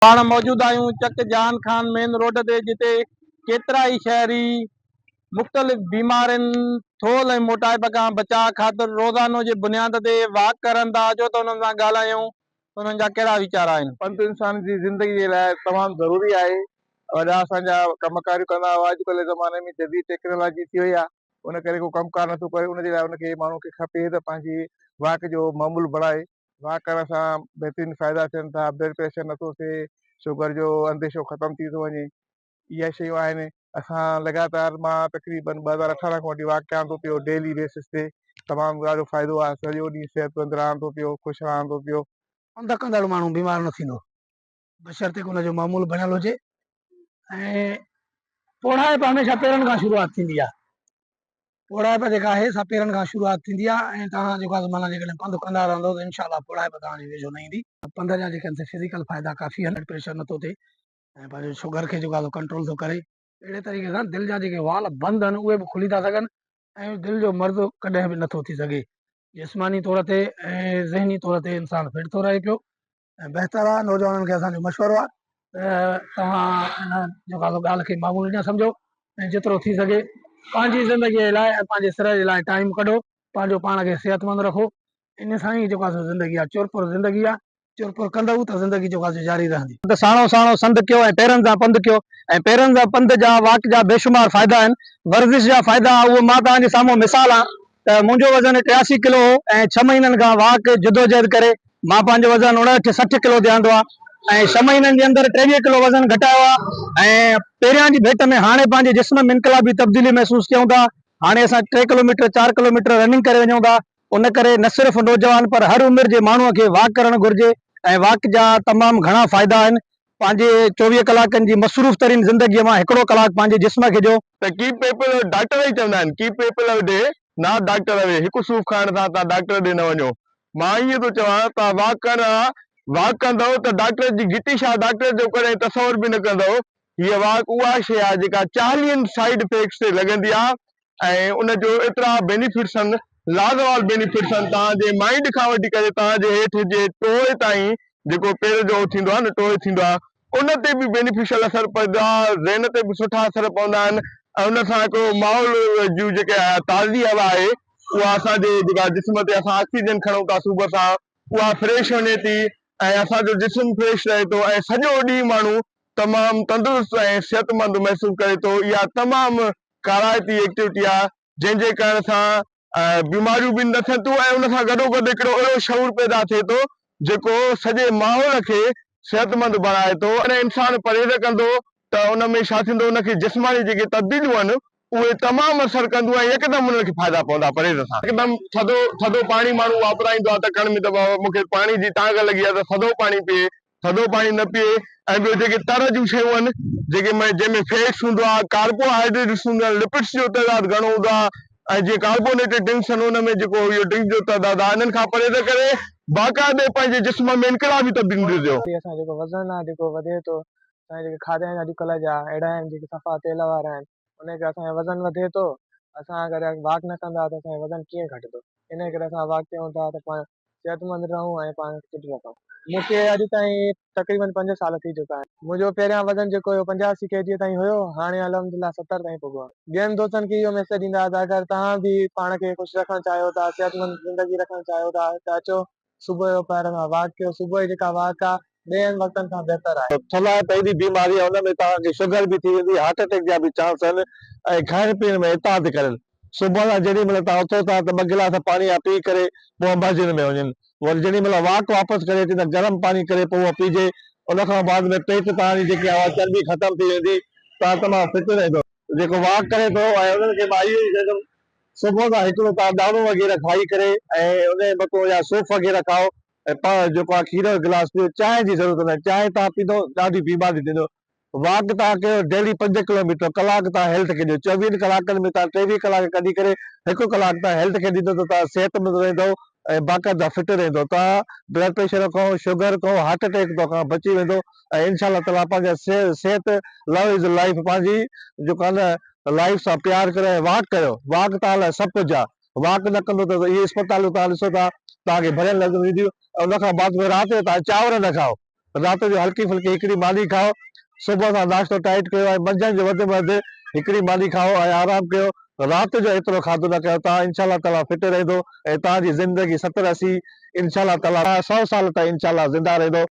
پاڻ موجود آهيون چڪ جهان خان مين روڊ تي جتي ڪيترائي شهري مختلف بيمارين ٿولهه ۽ موٽائپ کان بچاء خاطر روزانو جي بنياد تي واڪ ڪرن ٿا اچو ته انهن سان ڳالهايون ته انهن جا ڪهڙا ويچار آهن. پنڌ انسان جي زندگي جي لاء تمام ضروري آهي. وڏا اسان جا ڪم ڪاريون ڪندا هئا اڄڪلهه جي زماني ۾ جديد ٽيڪنالاجي ٿي وئي آهي ان ڪري ڪو ڪم ڪار نٿو ڪري ان جي لاء ان کي ماڻهو کي کپي ته پنهنجي واڪ جو معمول بڻائي. واڪ ڪرڻ سان بهترين فائدا ٿين ٿا، بلڊ پريشر نٿو ٿئي، شگر جو انديشو ختم ٿي ٿو وڃي، اها شيون آهن. اسان لڳاتار مان تقريبن 2018 کان وٺي واڪ ڪيان ٿو پيو ڊيلي بيسس تي تمام ڏاڍو فائدو آهي، سڄو ڏينهن صحت مند رهان ٿو پيو، خوش رهان ٿو پيو. پنڌ ڪندڙ ماڻهو بيمار نه ٿيندو بشرطيڪ ان جو معمول بڻيل هجي ۽ پوڙهائپ هميشه پيرن کان شروعات ٿيندي آهي. پوڙهائپ جيڪا آهي سا پيرن کان شروعات ٿيندي آهي ۽ توهان جيڪو آهي معنيٰ جيڪڏهن پنڌ ڪندا رهندو ته انشاء الله پوڙهائپ توهان جي ويجهو نه ايندي. پنڌ جا جيڪي آهن سي فزيڪل فائدا ڪافي آهن، بلڊ پريشر نٿو ٿئي ۽ پنهنجو شگر کي جيڪو آهي سو ڪنٽرول ٿو ڪري. اهڙي طريقي سان دل جا جيڪي وال بند آهن اهي به کلي ٿا سگهن ۽ دل جو مرض ڪڏهن به نٿو ٿي سگهي. جسماني طور تي ۽ ذهني طور تي انسان فٽ ٿو رهي پيو. ۽ بهتر آهي نوجوانن کي اسان جو مشورو آهي ته توهان ان جيڪو آهي سو ڳالهه کي معمولي نه سمجهو ۽ جيترو ٿي سگهي پنهنجي زندگي جي لاء ۽ پنهنجي سر جي لاء ٽائيم ڪڍو پنهنجو پاڻ کي صحت مند رکو ان سان ئي جيڪو آهي سو زندگي آهي چرپر زندگي آهي چرپر ڪندؤ ته زندگي جيڪو آهي سو جاري رهندي. ته ساڻو ساڻو سنڌ ڪيو ۽ پيرن سان پنڌ ڪيو ۽ پيرن سان پنڌ جا واڪ جا بيشمار فائدا آهن ورزش جا فائدا اهو مان توهان جي سامهون مثال آهيان ته منهنجو وزن 83 ڪلو هو ۽ ڇهه مهينن کان واڪ جدوجهد ڪري مان پنهنجو وزن 59 60 ڪلو تي آندو آهي ۽ ڇهه مهينن جي اندر 23 ڪلو وزن گهٽايو آهي ۽ پهريان جي ڀيٽ ۾ هاڻي پنهنجي جسم ۾ انقلابي تبديلي محسوس ڪيون ٿا هاڻي اسان ٽي ڪلوميٽر چار ڪلوميٽر رننگ ڪري وڃون ٿا ان ڪري نه صرف نوجوان پر هر عمر جي ماڻهو کي واڪ ڪرڻ گهرجي ۽ واڪ جا تمام گهڻا فائدا آهن پنهنجي 24 ڪلاڪن جي مصروف ترين زندگيء مان هڪڙو ڪلاڪ پنهنجي جسم کي ڏيو. ته ڪيپ پيپل ڊاڪٽر ئي چوندا آهن keep apple day not doctor away هڪ صوف کائڻ سان تان ڊاڪٽر ڏي نه وڃو مان ائين ٿو چوان تان واڪ ڪرڻ واڪ ڪندؤ ته ڊاڪٽر جي گهٽي شاهه ڊاڪٽر جو ڪڏهن تصور به نه ڪندؤ هيء واڪ اها شيء آهي جيڪا چاليهن سائيڊ افيڪٽس تي لڳندي آهي ۽ ان جو ايترا بينيفٽس آهن لازوال بينيفٽس آهن توهان جي مائنڊ کان وٺي ڪري توهان جي هيٺ جي ٽوئي تائين جيڪو پير جو ٿيندو آهي نه ٽوئي ٿيندو آهي ان تي به بينيفيشل اثر پوندو آهي ذهن تي به سٺا اثر پوندا آهن ۽ ان سان هڪڙو ماحول جون جيڪي تازي هوا آهي اها اسان جي جيڪا جسم تي اسان آڪسيجن کڻون ٿا صبح سان اها فريش وڃي ٿي ۽ اسان جو جسم فريش رهي ٿو ۽ سڄو ڏينهن ماڻهو تمام تندرست ۽ صحتمند محسوس ڪري ٿو اها تمام ڪارائتي ايڪٽيوٽي آهي جنهن جي ڪرڻ سان بيماريون به نه ٿين ٿيون ۽ ان سان گڏوگڏ هڪڙو اهڙو شعور پيدا ٿئي ٿو جيڪو سڄي ماحول کي صحتمند بڻائي ٿو. جڏهن انسان پرهيز ڪندو ته ان ۾ ڇا ٿيندو ان کي جسماني جيڪي تبديليون آهن اهي تمام اثر ڪنديون ۽ يڪدم انهن کي فائدا پوندا پرهيز سان. يڪدم ٿڌو ٿڌو پاڻي ماڻهو واپرائيندو آهي تڪڙ ۾ ته بابا مون کي پاڻي جي تانگهه لڳي آهي ته ٿڌو پاڻي پيئي ٿڌو پاڻي نه پيئي ۽ ٻيو جيڪي تر جون شيون آهن جيڪي ۾ جنهن ۾ فيٽس هوندو آهي ڪاربوهائيڊريٽس هوندا آهن لپڊس جو تعداد گهڻو هوندو آهي ۽ جيئن ڪاربونيٽيڊ ڊرنڪس آهن ان ۾ جيڪو اهو ڊرنڪس جو تعداد آهي انهن کان پرهيز ڪري باقاعدي پنهنجي جسم ۾ انقلابي تبديليون ڏسجو. اسان جيڪو وزن آهي جيڪو وڌي ٿو اسان جا جيڪي کاڌا آهن اڄڪلهه جا اهڙا آهن جيڪي صفا تيل وارا آهن ان ڪري اسان جو وزن وڌي ٿو اسان اگر واڪ نه ڪندا ته اسان جو وزن ڪيئن گهٽندو ان ڪري اسان واڪ ڪيون ٿا ته پاڻ صحتمند رهون ۽ پاڻ کي فٽ رکون. مون کي اڄ تائين تقريبن پنج سال ٿي چڪا آهن. منهنجو پهريان وزن جيڪو هيو 85 ڪي جي تائين هيو هاڻي الحمد لله 70 تائين پڳو آهي. ٻين دوستن کي اهو ميسيج ڏيندا ته اگر توهان به پاڻ کي خوش رکڻ چاهيو ٿا صحتمند زندگي رکڻ چاهيو ٿا ته اچو صبح جو پهر کان واڪ ڪيو صبح جي جيڪا واڪ آهي ٻين وقتن کان بهتر آهي. ٿلهائپ ايڏي بيماري آهي ان ۾ توهان کي شگر به ٿي ويندي هارٽ اٽيڪ جا به چانس آهن ۽ کائڻ پيئڻ ۾ احتياط ڪرين صبح سان جيڏي مھل تان اٿو ٿا ته ٻه گلاس پاڻي جا پي ڪري پوء مسجد ۾ وڃن وري جيڏي مھل واڪ واپس ڪري اچن ته گرم پاڻي ڪري پوء اهو پيجي ان کان بعد ۾ پيٽ تان جي جيڪي اها چرٻي ختم ٿي ويندي تان تمام فٽ رهندو. جيڪو واڪ ڪري ٿو ۽ انهن کي مان اهو ئي چوندم صبح سان هڪڙو تان داڻو وغيره کائي ڪري ۽ ان جي مٿو يا صوف وغيره کائو ۽ پاڻ جيڪو آهي کير جو گلاس پيئو چانهه جي ضرورت ناهي چانهه تان پيندو ڏاڍي بيماري ٿيندو واڪ توهان ڪيو ڊيلي پنج ڪلوميٽر ڪلاڪ توهان هيلٿ کي ڏيو چوويهن ڪلاڪن ۾ توهان 23 ڪلاڪ ڪڍي ڪري هڪ ڪلاڪ توهان هيلٿ کي ڏيندو ته توهان صحت مند رهندو ۽ باقاعده فٽ رهندو توهان بلڊ پريشر کان شگر کان هارٽ اٽيڪ تو کان بچي ويندو ۽ انشاء الله تعالي پنهنجا صحت لو از لائف پنهنجي جيڪو آهي نه لائف سان پيار ڪريو ۽ واڪ ڪيو واڪ توهان لاء سڀ ڪجهه آهي واڪ نه ڪندو ته اهي اسپتالون توهان ڏسو ٿا توهان کي ڀريل نظر اينديون ۽ ان کان بعد ۾ رات جو توهان چانور نه کائو. رات جو هلڪي ڦلڪي هڪڙي ماني کائو، صبح سان ناشتو ٽائيٽ ڪيو ۽ منجهند جو وڌ ۾ وڌ هڪڙي ماني کائو ۽ آرام ڪيو، رات جو ايترو کاڌو نه ڪيو، توهان انشاء الله تعاليٰ فٽ رهندو ۽ توهان جي زندگي 70 80 انشاء الله تعاليٰ 100 سال تائين انشاء الله زنده رهندو.